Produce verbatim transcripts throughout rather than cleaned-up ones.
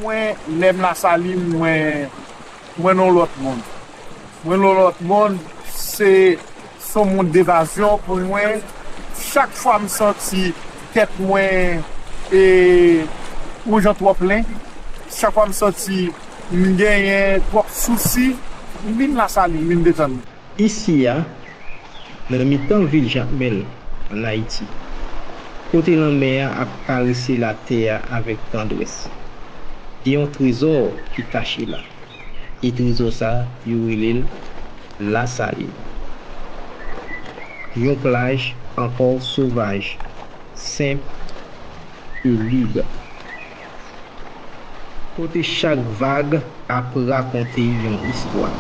Mwen, lè m Lasalin, mwen, mwen nan yon lòt mond. Mwen nan yon lòt mond, se, se yon mond devazyon pou mwen. Chak fwa m santi tèt mwen e yon jan twò plen, chak fwa m santi m genyen twòp sousi, m vin Lasalin, m vin detann mwen. Isi a, nan mitan vil Jakmèl, ann Ayiti, kote lanmè a ap karese latè a avèk tandrès, gen yon trezò ki kache la. E trezò sa, yo rele l Lasalin. Yon plaj ankò sovaj, senp e lib. Kote chak vag ap rakonte yon istwa.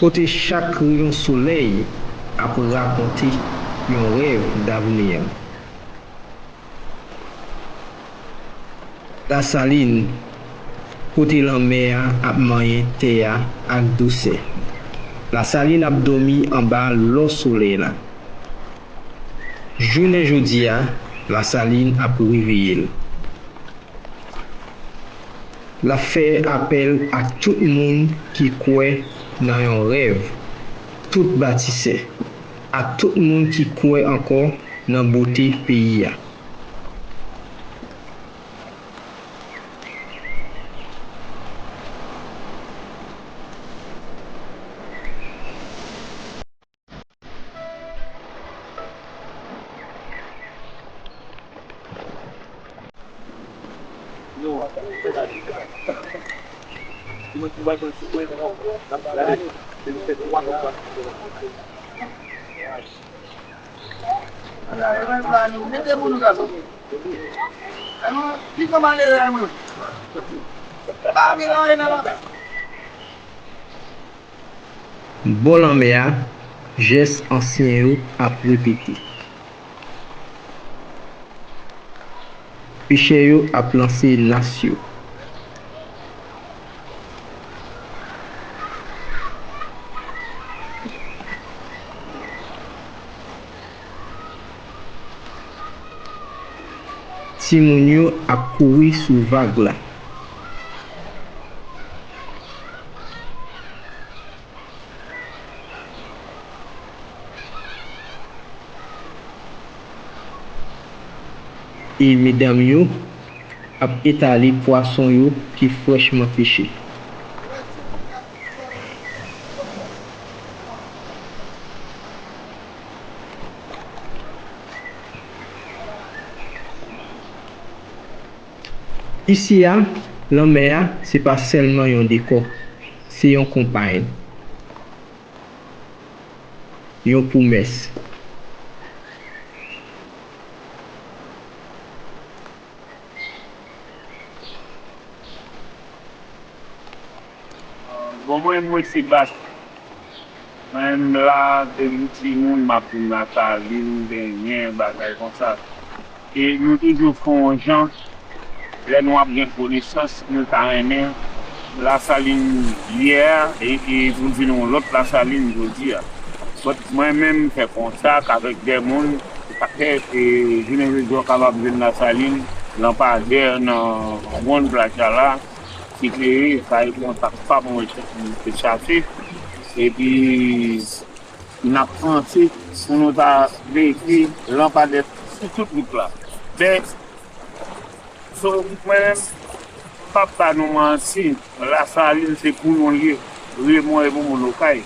Kote chak reyon solèy ap rakonte yon rèv davni. Lasalin, kote lanmè a ap manyen tè a ak dousè. Lasalin ap dòmi anba lò solèy la. Jounen jodi a, Lasalin ap reveye l. L ap fè apèl a tout moun ki kwè nan yon rèv, tout batisè, ak tout moun ki kwè ankò nan bote peyi a. Bò lanmè a, jès ansyen yo ap repete. Pechè yo ap lanse nas yo. Timoun yo ap kouri sou vag la. E medam yo ap etale pwason yo ki frèchman peche. Isi a, lanmè a, se pa sèlman yon dekò, se yon konpay, yon pwomès. Bon, mwen, mwen se Bas. Mwen menm la, depi m timoun, m ap vin Lasalin, benyen, bagay konsa. E nou toujou fè yon jan, lè nou ap gen konesans, nou ta renmen Lasalin yè a, e, e pou l vin yon lòt Lasalin jodi a. But mwen menm, m fè kontak avèk de moun, sa fè, e, jounen jodi a, w kapab jwenn Lasalin, lanpadè nan wonn plaj la, ki klere, sa e kontak pa m mwen te chache. Epi, n ap panse pou nou ta mete lanpadè sou tout wout la. Men, so, mwen menm, m p ap ba nou manti, Lasalin se pou nou l ye, Remon e pou moun Okay.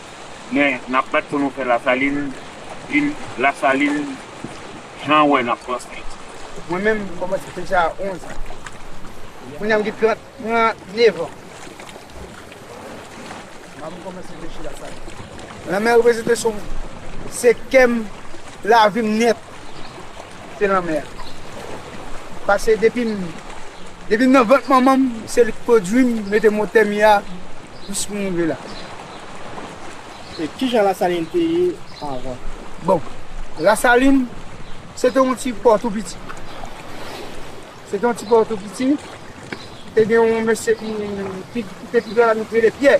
Men, n ap bat pou nou fè Lasalin vin Lasalin jan w wè n ap panse. Mwen menm, m kòmanse peche a onz an. Kounye a m gen trant, trannèf an. M ap kòmanse peche Lasalin. Lanmè reprezante sou, se kè m, lavi m nèt. Se lanmè a. Paske depi m, depi m nan vant manman m, se li k pwodui m, mete m otè m ye a, jis pou m rive la. E kijan Lasalin te ye avan? Bon, Lasalin, se te yon ti pò tou piti. Se te yon ti pò tou piti. Te gen yon mesye ki, ki te pi gran, nou te rele Pyè.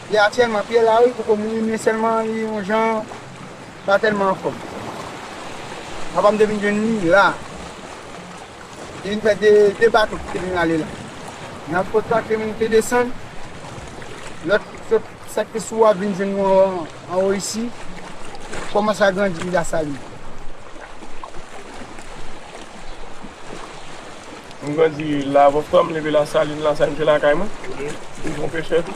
Pyè aktyèlman, Pyè la, wi, poko mouri, men sèlman li yon jan pa tèlman anfòm. Papa m te vin jwenn li la. Li vin fè de, de bato ki te vin ale la. Nan kontakte moun te desann. Lòt, sòt, sa k te sou a vin jwenn nou an, anwo isi. Kòmanse agrandi Lasalin. M grandi la, Boston, m leve Lasalin, Lasalin se lakay mwen. M se yon pechè tou.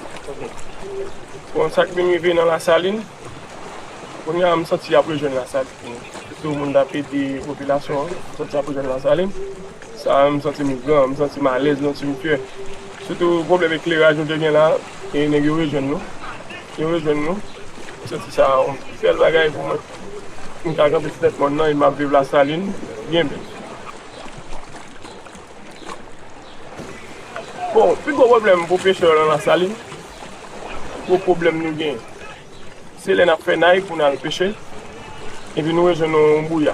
Bon, sa k vin rive nan Lasalin, kounye a m santi y ap rejwenn Lasalin. Sitou moun t ap ede popilasyon an, m santi y ap rejwenn Lasalin. Sa a, m santi m gran, m santi m alèz, m santi m fyè. Sitou pwoblèm ekleraj nou te gen la, e nèg yo rejwenn nou. Yo rejwenn nou. M santi sa a yon bèl bagay pou mwen. M ka kanpe sou tèt mòn nan e m ap viv Lasalin byen bèl. Bon, pi gwo pwoblèm pou pechè yo nan Lasalin, gwo pwoblèm nou gen, se lè n ap fè nay pou n al peche, epi nou rejwenn yon bwouya.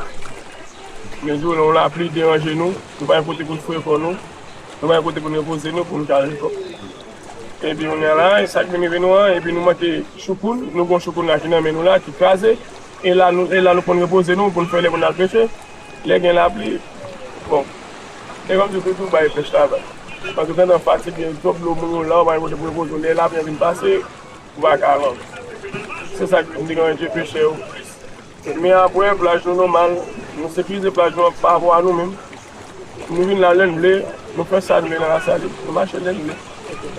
Mezi w, yon lapli deranje nou, nou pa gen kote pou n foure kò nou, nou pa gen kote pou n repoze nou, pou n ka al lekòl. Epi kounye a la, e sa k vin rive nou an, epi nou manke choukoun, nou gen choukoun la ki nan men nou la, ki kraze, e la nou, e la nou konn repoze nou, pou n fè lè pou n al peche, lè gen lapli, bon, e kòmsi toujou bay pèch travay. Paske w gentan fatige, twòp dlo moun yo la, ou pa gen kote pou repoze w, lè lapli an vin pase, ou pa ka rantre. Se sa k vin deranje pechè yo plis. Men apre, plaj nou nòmal, nou sekirize plaj nou an pa rapò a nou menm. Nou vin la lè n vle, nou fè sa n vle nan Lasalin, nou mache lè n vle.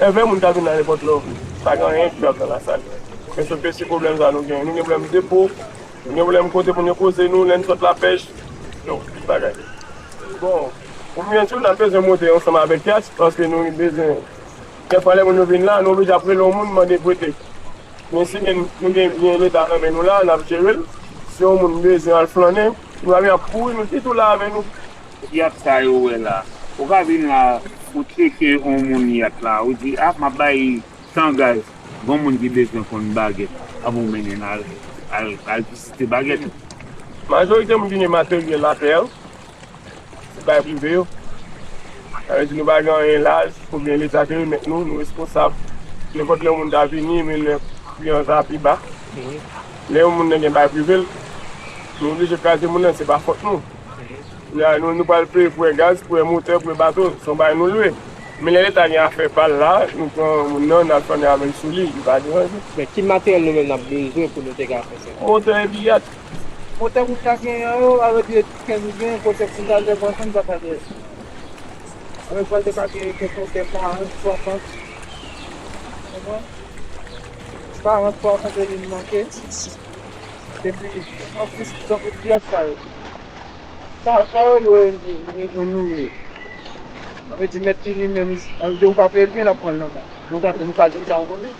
Envè moun ka vin la nenpòt lè w vle. Pa gen anyen ki ap nan Lasalin. Men sòf ke se pwoblèm sa nou gen. Nou gen pwoblèm depo, nou gen pwoblèm kote pou n repoze nou, lè n sot lapèch, tout bagay. Bon, pou byen di w, n ap bezwen monte ansanm avèk yat, paske nou bezwen, kèk fwa lè moun yo vin la, nou oblije ap rele yon moun mande prete. Men si gen, nou gen byen Leta nan men nou la, n ap jere l. Si yon moun bezwen al flannen, nou pa vin ap kouri, nou toujou la avè nou. Yat sa yo wè la, ou ka vin la, ou tcheke yon moun yat la, ou di, a, m ap bay tan gaz, gon moun ki bezwen konn bagèt, ap ou mennen l al, al, al vizite bagèt. Majorite moun ki gen materyèl atè yo, se bay prive yo. Sa vle di nou pa gen anyen la, oubyen Leta te remèt nou, nou responsab. Nenpòt lè yon moun ta vini, men lè pri an ta pi ba. Lè yon moun nan gen bay prive l, nou oblije kraze moun nan, se pa fòt nou. La, nou, nou pral peye pou wè gaz, pou wè motè, pou wè bato, se yon bagay nou lwe. Men lè Leta gen afè pa l la, nou pran moun nan, n al flannen avè l sou li, li pa deranje. Men ki materyèl nou menm n ap bezwen pou nou te ka fè sa? Motè epi yat. Motè moun ta genyen yo, avèk de kenz ou gen, kote pou ta lève ansanm, sa pa de. Avèk pral te ka gen kèk motè karant, swasant. Konprann? Karant, swasant e vin manke. Epi, anplis, tankou pyès sa yo. Sa, sa yo, yo, yo, yo, yo, yo. Sa vle di, mèt li, li menm, an, de ou pa peye l byen, l ap pran l nan men. Nou ka, nou ka di sa, ou konnen.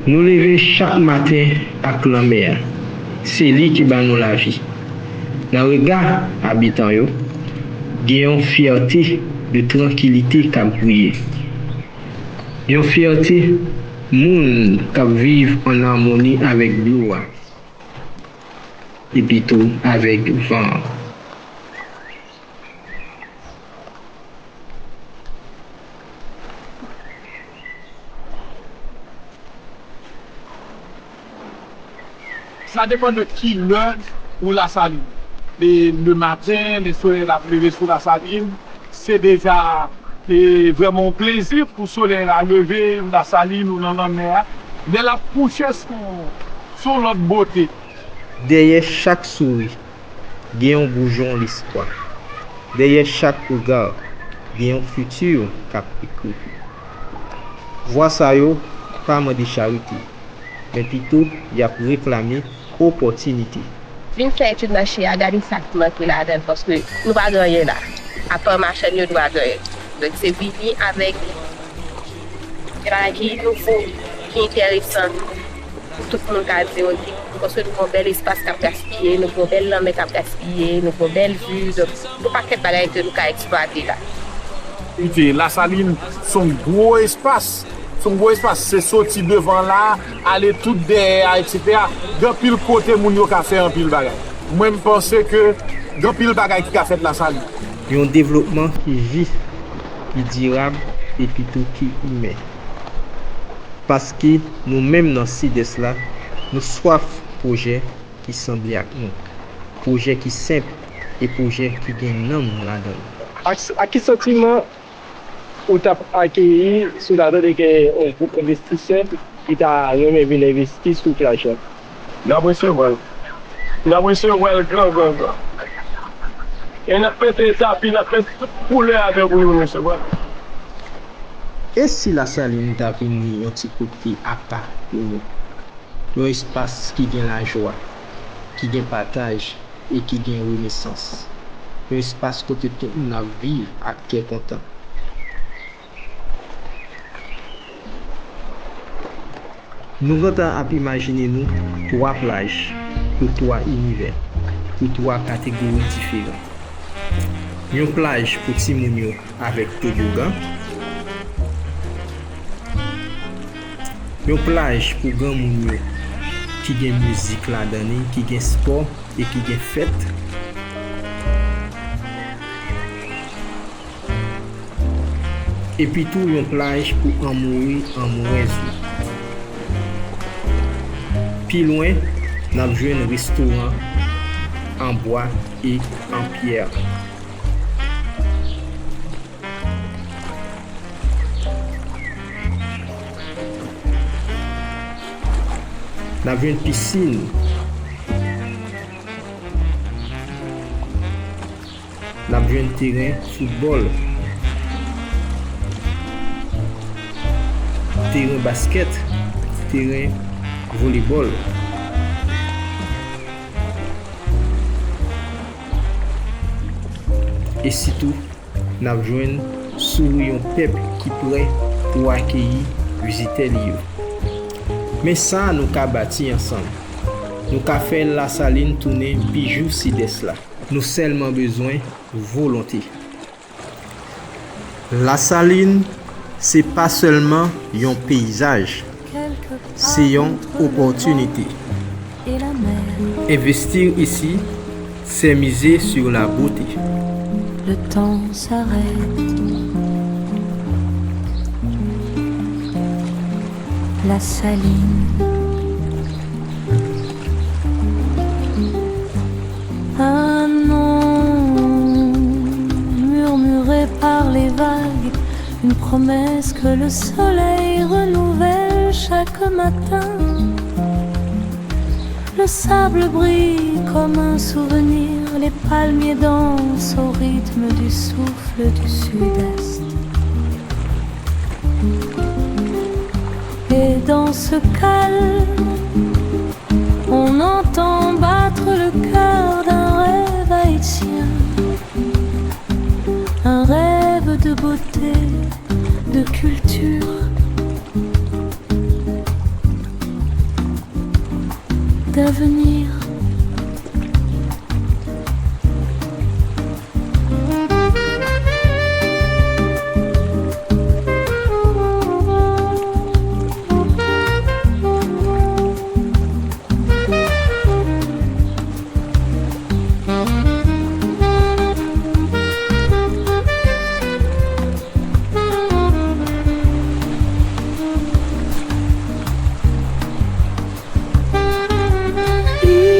Nou leve chak maten ak lanmè a. Se li ki ba nou lavi. Nan rega abitan yo, gen yon fyète de trankilite k ap briye. Yon fyète moun k ap viv ann amoni avèk dlo a, epi tou avèk van an. Sa depann de ki lè ou Lasalin. E lematen, lè solèy la ap leve sou Lasalin, se deja, e, vrèman yon plezi pou solèy la leve, ou Lasalin, ou nan lanmè a. Lè l ap kouche, se yon, se yon lòt bote. Dèyè chak souri, gen yon boujon lespwa. Dèyè chak rega, gen yon fiti k ap ekri. Vwa sa yo pa mande charite, men pito y ap reklame opòtinite. Vin fè etid nan Chili a, gade sa k manke ladan l, paske nou pa gen anyen la, apa machann yo, nou pa gen anyen. Donk, se vini avèk de bagay ki nouvo, ki enteresan. Tout moun ka di, ok, paske nou gen yon bèl espas k ap gaspiye, nou gen yon bèl lanmè k ap gaspiye, nou gen yon bèl vi, donk, gen yon pakèt bagay ke nou ka eksplwate la. Koute, Lasalin, se yon gwo espas. Se yon gwo espas. Se soti devan la, ale tout dèyè a, etsetera. Gen anpil kote moun yo ka fè anpil bagay. Mwen, m panse ke gen anpil bagay ki ka fèt Lasalin. Yon devlopman ki jis, ki dirab, epi tou ki imen. Paske nou menm nan Sidès la, nou swaf pwojè, ki sanble ak nou, pwojè ki senp e pwojè ki gen nanm ladan l. Ak, ak ki santiman ou t ap akeyi si w ta tande ke yon gwoup envestisè ki ta renmen vin envesti sou plaj la? N ap resevwa l. N ap resevwa l gran, gran, gran. E n ap mete tapi, n ap mete tout koulè avè pou nou resevwa l. E si Lasalin ta vini yon ti kote apa pou nou? Yon espas ki gen lajwa, ki gen pataj e ki gen renesans. Yon espas kote tout moun ap viv ak kè kontan. Nou gentan ap imajine nou twa plaj pou twa inivè, pou twa kategori diferan. Yon plaj pou timoun yo avèk tobogan. Yon plaj pou granmoun yo ki gen mizik ladan li, ki gen spò e ki gen fèt. Epi tou yon plaj pou anmoure, anmourèz yo. Pi lwen, n ap jwenn restoran an bwa e an pyè. N ap jwenn pisin. N ap jwenn teren foutbòl, teren baskèt, teren volebòl. E sitou, n ap jwenn souri yon pèp ki prè pou akeyi vizitè li yo. Men sa nou ka bati ansanm. Nou ka fè Lasalin tounen bijou Sidès la. Nou sèlman bezwen volonte. Lasalin, se pa sèlman yon peyizaj, se yon opòtinite. Investir ici, c'est miser sur la beauté. Le temps s'arrête. La Saline. Un nom murmuré par les vagues, une promesse que le soleil renouvelle chaque matin. Le sable brille comme un souvenir, les palmiers dansent au rythme du souffle du sud-est. Et dans ce calme, on entend battre le cœur d'un rêve haïtien, un rêve de beauté, de culture, d'avenir.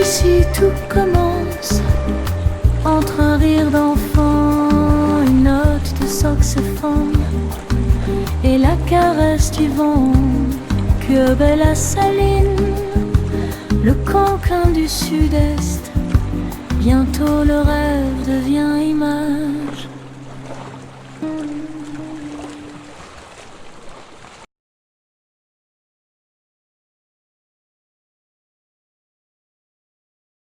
Ici tout commence, entre un rire d'enfant, une note de saxophone et la caresse du vent. Que bella Saline, le cancan du sud-est. Bientôt le rêve devient image.